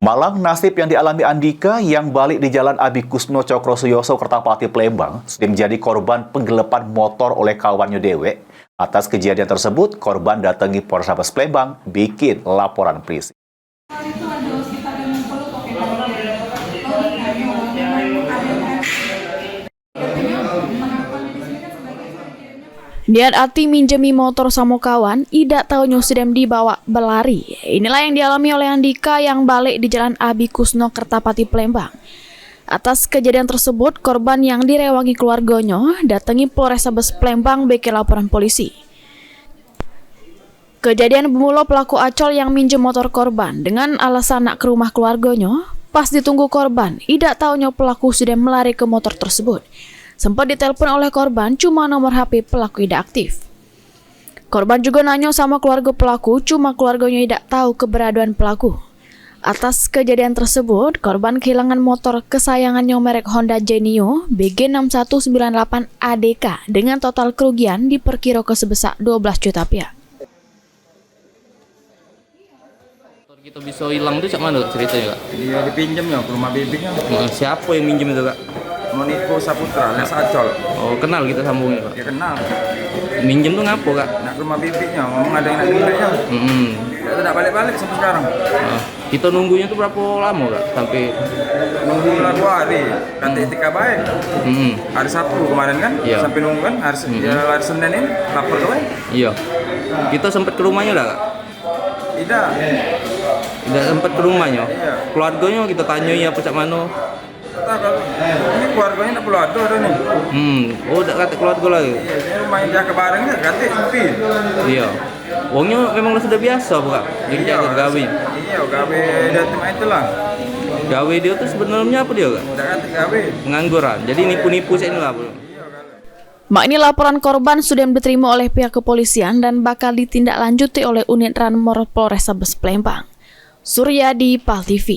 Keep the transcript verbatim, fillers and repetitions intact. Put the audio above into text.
Malang, nasib yang dialami Andika yang balik di Jalan Abi Kusno Cokrosuyoso, Kertapati, Palembang, sudah menjadi korban penggelepan motor oleh kawannya dewek. Atas kejadian tersebut, korban datangi Polrestabes Palembang bikin laporan polisi. Niat ati minjemi motor samo kawan, idak taunyo sudah dibawa belari. Inilah yang dialami oleh Andika yang balik di Jalan Abi Kusno, Kertapati, Palembang. Atas kejadian tersebut, korban yang direwangi keluargonyo datangi Polrestabes Palembang bikin laporan polisi. Kejadian bermula pelaku acol yang minjem motor korban dengan alasan nak ke rumah keluargonyo. Pas ditunggu korban, idak taunyo pelaku sudah melari ke motor tersebut. Sempat ditelepon oleh korban, cuma nomor H P pelaku idak aktif. Korban juga nanyo sama keluarga pelaku, cuma keluarganyo idak tahu keberadaan pelaku. Atas kejadian tersebut, korban kehilangan motor kesayangannya merek Honda Genio B G enam satu sembilan delapan A D K dengan total kerugian diperkirakan sebesar dua belas juta rupiah. Motor kita bisa hilang tu cak mana ceritanya, Kak? Dia dipinjam ya ke rumah bibiknya. Nah, siapa yang minjem itu, Kak? Moniko Saputra, alias Acol. Oh, kenal kita sambungnya, Kak? Ya kenal. Minjem tu ngapo, Kak? Nak ke rumah bibiknya, ngomong ada yang nak bibiknya. Hmm. Dia tu tak balik-balik sampai sekarang. Nah, kita nunggunya tu berapa lama, Kak? Sampai nunggu lah dua hari. Kan hmm. Tiga baik. Hmm. Hari Sabtu kemarin kan, iya. Sampai nunggu kan, hari, hmm. Ya, hari Senin ini lapor tu kan. Iya. Kita sempat ke rumahnya dah, Kak? Tidak. Tidak sempat ke rumahnya. Iya. Keluarganya kita tanyoi apa cak mano. Tak tahu kalau ini keluarganya tak perlu ada dah ni. Hmm. Oh, tak kata keluarga lagi. Iya, dia rumah yang jaga barang ni kata sepi. Iya. Wongnya memang lah sudah biasa apa, Kak? Jadi iya, jaga gawe. Iya, gawe dia tu main tu lah. Gawe dia tu sebenarnya apa dia, Kak? Tak kata gawe. Pengangguran. Jadi nipu-nipu cak inilah apa? Iya, kalau Mak ini laporan korban sudah diterima oleh pihak kepolisian dan bakal ditindaklanjuti oleh unit Ranmor Polrestabes Palembang. Suryadi, Pal T V.